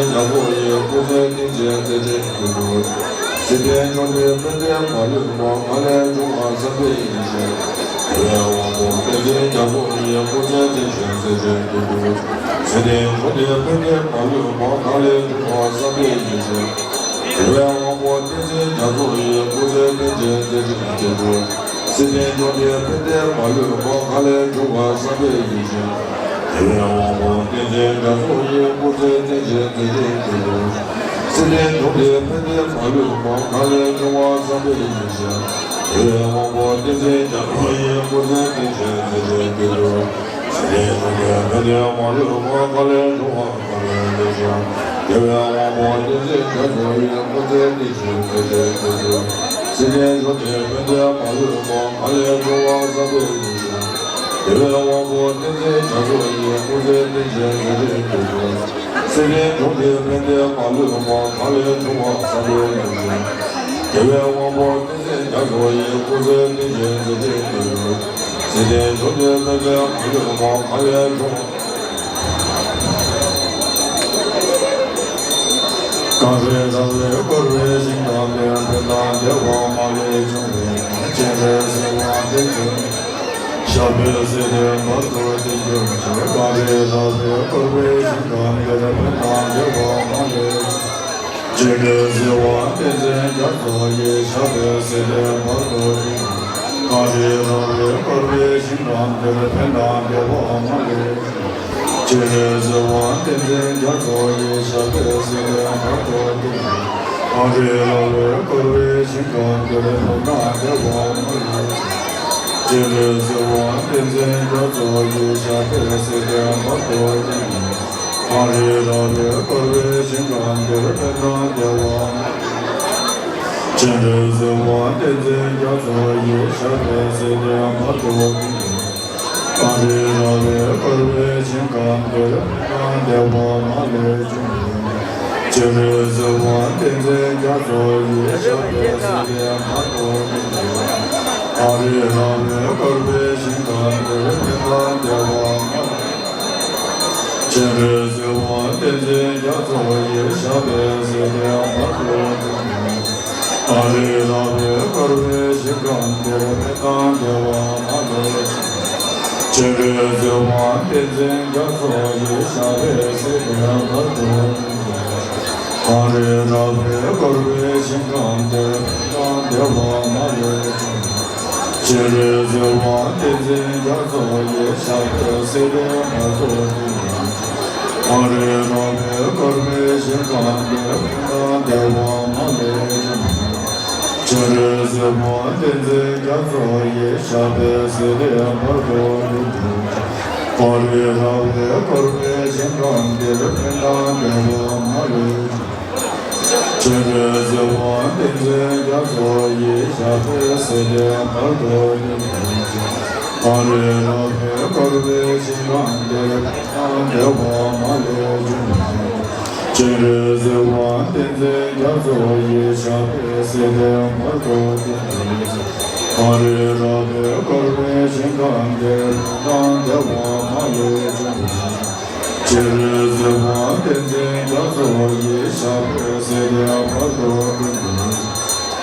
རྒྱ་མཚོ་ཡི། སྐུ་ཚེ་བརྟན་ཅིང་མཛད་འཕྲིན་མགོན་དུ། སྲིད་མཐའི་འབྱུང་ལྡན་ཕན་བདེ་མ་ལུས་པ། ང་ལས་བྱུང་བ་བསམ་པའི་ཡིད་བཞིན། རྒྱལ་བའི་དབང་པོ་བསྟན་འཛིན་རྒྱ་མཚོ་ཡི། སྐུ་ཚེ་བརྟན་ཅིང་མཛད་འཕྲིན་མགོན་དུ། སྲིད་མཐའི་འབྱུང་ལྡན་ཕན་བདེ་མ་ལུས་པ། ང་ལས་བྱུང་བ་བསམ་པའི་ཡིད་བཞིན། རྒྱལ་བའི་དབང་པོ་བསྟན་འཛིན་རྒྱ་མཚོ་ཡི། སྐུ་ཚེ་བརྟན་ཅིང་མཛད་འཕྲིན་མགོན་དུ། སྲིད་མཐའི་འབྱུང་ལྡན་ཕན་བདེ་མ་ལུས་པ། ང་ལས་བྱུང་བ་བསམ་པའི་ཡིད་བཞིན། རྒྱལ་བའི་དབང་པོ་བསྟན་འཛིན་རྒྱ་མཚོ་ཡི། སྐུ་ཚེ་བརྟན་ཅིང་མཛད་འཕྲིན་མགོན་དུ། སྲིད་མཐའི་འབྱུང་ལྡན་ཕན་བདེ་མ་ལུས་པ། ང་ལས་བྱུང་བ་བསམ་པའི་ཡིད་བཞིན། རྒྱལ་བའི་དབང་པོ་བསྟན་འཛིན་རྒྱ་མཚོ་ཡི། སྐུ་ཚེ་བརྟན་ཅིང་མཛད་འཕྲིན་མགོན་དུ། སྲིད་མཐའི་འབྱུང་ལྡན་ཕན་བདེ་མ་ལུས་པ། ང་ལས་བྱུང་བ་བསམ་པའི་ཡིད་བཞིན། རྒྱལ་བའི་དབང་པོ་བསྟན་འཛིན་རྒྱ་མཚོ་ཡི། སྐུ་ཚེ་བརྟན་ཅིང་མཛད་འཕྲིན་མགོན་དུ། སྲིད་མཐའི་འབྱུང་ལྡན་ཕན་བདེ་མ་ལུས་པ། ང་ལས་བྱུང་བ་བསམ་པའི་ཡིད་བཞིན། རྒྱལ་བའི་དབང་པོ་བསྟན་འཛིན་རྒྱ་མཚོ་ཡི། སྐུ་ཚེ་བརྟན་ཅིང་མཛད་འཕྲིན་མགོན་དུ། སྲིད་མཐའི་འབྱུང་ལྡན་ཕན་བདེ་མ་ལུས་པ། ང་ལས་བྱུང་བ་བསམ་པའི་ཡིད་བཞིན། རྒྱལ་བའི་དབང་པོ་བསྟན་འཛིན་རྒྱ་མཚོ་ཡི། སྐུ་ཚེ་བརྟན་ཅིང་མཛད་འཕྲིན་མགོན་དུ། སྲིད་མཐའི་འབྱུང་ལྡན་ཕན་བདེ་མ་ལུས་པ། ང་ལས་བྱུང་བ་བསམ་པའི་ཡིད་བཞིན། རྒྱལ་བའི་དབང་པོ་བསྟན་འཛིན་རྒྱ་མཚོ་ཡི། སྐུ་ཚེ་བརྟན་ཅིང་མཛད་འཕྲིན་མགོན་དུ། ཚེ་འདས་འགྲོ་འདོད་མེད་པའི་མ་ལུས་འཁོར་བའི་འགྲོ། གངས་རི་ར་བས་བསྐོར་བའི་ཞིང་ཁམས་འདིར། ཕན་དང་བདེ་བ་མ་ལུས་འབྱུང་བའི་སྤྱན་རས་གཟིགས་དབང་བསྟན་འཛིན། ཞབས་པད་སྲིད་མཐའི་བར་དུ་བརྟན་གྱུར་ཅིག་གངས་རི་ར་བས་བསྐོར་བའི་ཞིང་ཁམས་འདིར། ཕན་དང་བདེ་བ་མ་ལུས། སྤྱན་རས་གཟིགས་དབང་བསྟན་འཛིན་རྒྱ་མཚོ་ཡི། ཞབས་པད་སྲིད་མཐའི་བར་དུ་བརྟན། གངས་རི་ར་བས་བསྐོར་བའི་ཞིང་ཁམས་འདིར། ཕན་དང་བདེ་བ་མ་ལུས། སྤྱན་རས་གཟིགས་དབང་བསྟན་འཛིན་རྒྱ་མཚོ་ཡི། ཞབས་པད་སྲིད་མཐའི་བར་དུ་བརྟན། གངས་རི་ར་བས་བསྐོར་བའི་ཞིང་ཁམས་འདིར། ཕན་དང་བདེ་བ་མ་ལུས། སྤྱན་རས་གཟིགས་དབང་བསྟན་འཛིན་རྒྱ་མཚོ་ཡི། ཞབས་པད་སྲིད་མཐའི་བར་དུ་བརྟན། གངས་རི་ར་བས་བསྐོར་བའི་ཞིང་ཁམས་འདིར། ཕན་དང་བདེ་བ་མ་ལུས། སྤྱན་རས་གཟིགས་དབང་བསྟན་འཛིན་རྒྱ་མཚོ་ཡི། ཞབས་པད་སྲིད་མཐའི་བར་དུ་བརྟན། གངས་རི་ར་བས་བསྐོར་བའི་ཞིང་ཁམས་འདིར། ཕན་དང་བདེ་བ་མ་ལུས་འབྱུང་བའི། སྤྱན་རས་གཟིགས་དབང་བསྟན་འཛིན་རྒྱ་མཚོ་ཡི། ཞབས་པད་སྲིད་མཐའི་བར་དུ་བརྟན། གངས་རི་ར་བས་བསྐོར་བའི་ཞིང་ཁམས་འདིར། ཕན་དང་བདེ་བ་མ་ལུས། སྤྱན་རས་གཟིགས་དབང་བསྟན་འཛིན་རྒྱ་མཚོ་ཡི། ཞབས་པད་སྲིད་མཐའི་བར་དུ་བརྟན། གངས་རི་ར་བས་བསྐོར་བའི་ཞིང་ཁམས་འདིར། ཕན་དང་བདེ་བ་མ་ལུས། སྤྱན་རས་གཟིགས་དབང་བསྟན་འཛིན་རྒྱ་མཚོ་ཡི། ཞབས་པད་སྲིད་མཐའི་བར་དུ་བརྟན། གངས་རི་ར་བས་བསྐོར་བའི་ཞིང་ཁམས་འདིར། ཕན་དང་བདེ་བ་མ་ལུས་འབྱུང་། སྤྱན་རས་གཟིགས་དབང་བསྟན་འཛིན་རྒྱ་མཚོ་ཡི། ཞབས་པད་སྲིད་མཐའི་བར་དུ་བརྟན། གངས་རི་ར་བས་བསྐོར་བའི་ཞིང་ཁམས་འདིར། ཕན་དང་བདེ་བ་མ་ལུས་འབྱུང་། སྤྱན་རས་གཟིགས་དབང་བསྟན་འཛིན་རྒྱ་མཚོ་ཡི། ཞབས་པད་སྲིད་མཐའི་བར་དུ་བརྟན། གངས་རི་ར་བས་བསྐོར་བའི་ཞིང་ཁམས་འདིར། ཕན་དང་བདེ་བ་མ་ལུས་འབྱུང་། སྤྱན་རས་གཟིགས་དབང་བསྟན་འཛིན་རྒྱ་མཚོ་ཡི། ཞབས་པད་སྲིད་མཐའི་བར་དུ་བརྟན། གངས་རི་ར་བས་བསྐོར་བའི་ཞིང་ཁམས་འདིར། ཕན་དང་བདེ་བ་མ་ལུས་འབྱུང་། སྤྱན་རས་གཟིགས་དབང་བསྟན་འཛིན་རྒྱ་མཚོ་ཡི། ཞབས་པད་སྲིད་མཐའི་བར་དུ་བརྟན། གངས་རི་ར་བས་བསྐོར་བའི་ཞིང་ཁམས་འདིར། ཕན་དང་བདེ་བ་མ་ལུས་འབྱུང་། སྤྱན་རས་གཟིགས་དབང་བསྟན་འཛིན་རྒྱ་མཚོ་ཡི། ཞབས་པད་སྲིད་མཐའི་བར་དུ་བརྟན།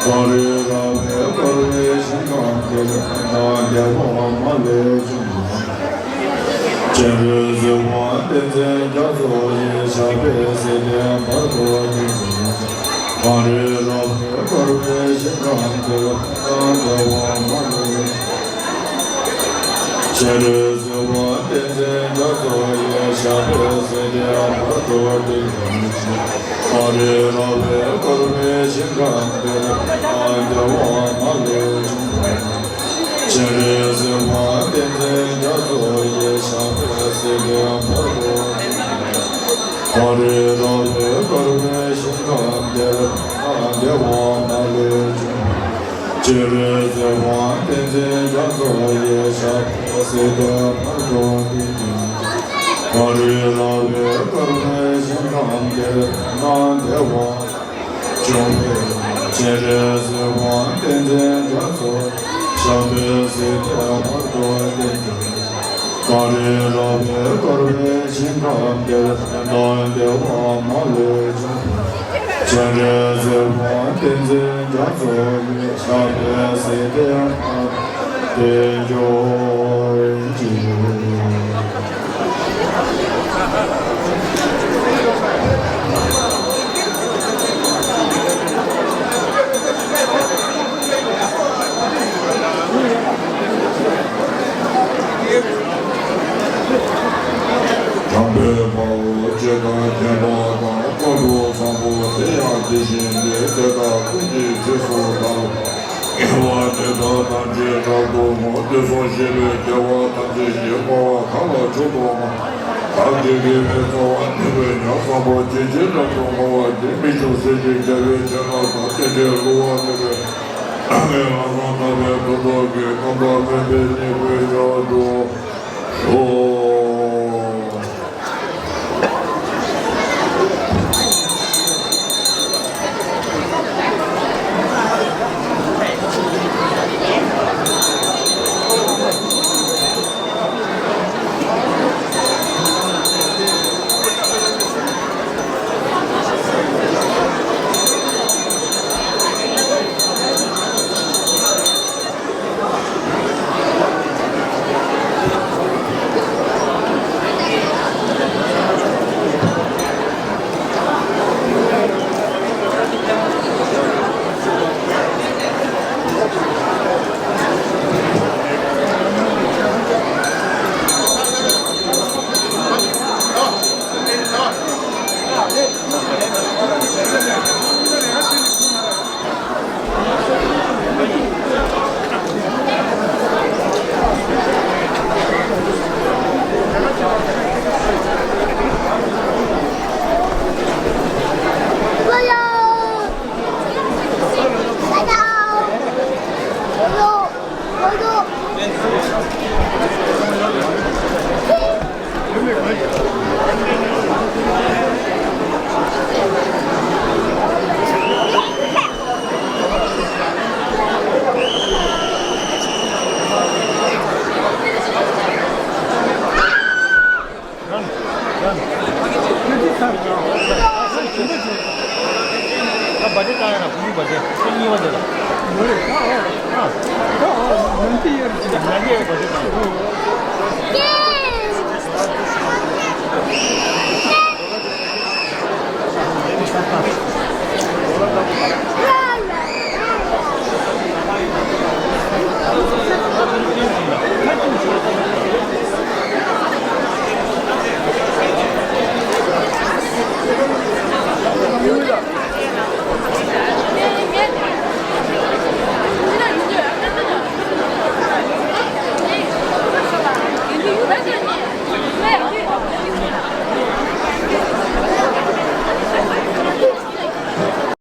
གངས་རི་ར་བས་བསྐོར་བའི་ཞིང་ཁམས་འདིར། ཕན་དང་བདེ་བ་མ་ལུས་འབྱུང་། སྤྱན་རས་གཟིགས་དབང་བསྟན་འཛིན་རྒྱ་མཚོ་ཡི། ཞབས་པད་སྲིད་མཐའི་བར་དུ་བརྟན། གངས་རི་ར་བས་བསྐོར་བའི་ཞིང་ཁམས་འདིར། ཕན་དང་བདེ་བ་མ་ལུས། སྤྱན་རས་གཟིགས་དབང་བསྟན་འཛིན་རྒྱ་མཚོ་ཡི། ཞབས་པད་སྲིད་མཐའི་བར་དུ་བརྟན། གངས་རི་ར་བས་བསྐོར་བའི་ཞིང་ཁམས་འདིར། ཕན་དང་བདེ་བ་མ་ལུས་འབྱུང་། སྤྱན་རས་གཟིགས་དབང་བསྟན་འཛིན་རྒྱ་མཚོ་ཡི། ཞབས་པད་སྲིད་མཐའི་བར་དུ་བརྟན། གངས་རི་ར་བས་བསྐོར་བའི་ཞིང་ཁམས་འདིར། ཕན་དང་བདེ་བ་མ་ལུས་འབྱུང་། སྤྱན་རས་གཟིགས་དབང་བསྟན་འཛིན་རྒྱ་མཚོ་ཡི། ཞབས་པད་སྲིད་མཐའི་བར་དུ་བརྟན། གངས་རི་ར་བས་བསྐོར་བའི་ཞིང་ཁམས་འདིར། ཕན་དང་བདེ་བ་འབྱུང་བའི། སྤྱན་རས་གཟིགས་དབང་བསྟན་འཛིན་རྒྱ་མཚོ། ཞབས་པད་སྲིད་མཐའི་བར་དུ་བརྟན། གངས་རི་ར་བས་བསྐོར་བའི་ཞིང་ཁམས་འདིར། ཕན་དང་བདེ་བ་མ་ལུས་འབྱུང་། སྤྱན་རས་གཟིགས་དབང་བསྟན་འཛིན་རྒྱ་མཚོ་ཡི། ཞབས་པད་སྲིད་མཐའི་བར་དུ་བརྟན་གྱུར་ཅིག་དམ་པའི་དཔའ་བོ་སྤྱན་དང་མཁྱེན་པ་དང་། དཀོན་མཆོག་བཟང་པོ་དེ་ཡང་དེ་བཞིན་ཏེ། དེ་དག་ཀུན་གྱི་རྗེས་སུ་བདག་སློབ་དགེ་བ་འདི་དག་ཐམས་ཅད་རབ་ཏུ་བསྔོ། དུས་གསུམ་གཤེགས་པའི་རྒྱལ་བ་ཐམས་ཅད་ཀྱིས། བསྔོ་བ་གང་ལ་མཆོག་ཏུ་བསྔགས། བདག་གིས་དགེ་བའི་རྩ་བ་ནི། ཉོན་མོངས་པ་ཇི་བཞིན་རབ་ཏུ་བསྔོ་བ་དེས། མི་ཕྱུགས་སྲིད་ཀྱི་རྒྱལ་པོའི་བྱིན་རླབས་དང་། རྟེན་འབྲེལ་བསླུ་བ་མེད་པའི། ལམ་སྲོལ་དག་པའི་མཐུ་སྟོབས་ཀྱིས། རྣམ་དག་དམན་པའི་སྙིང་པོའི་རྒྱལ་དུ་ཤོག། བར་ཆད་བཏང་ཡ་ན་བུ་མོའི་བར་ཆད་ཁྱེད་གཉིས་པ་དེ་ལ། ཡོད་རེད། ད་འོ་ད་འོ་ནང་གི་ཡོད་རེད། ཅི་ན་ཡའི་བར་ཆད་བཏང་ཡོད།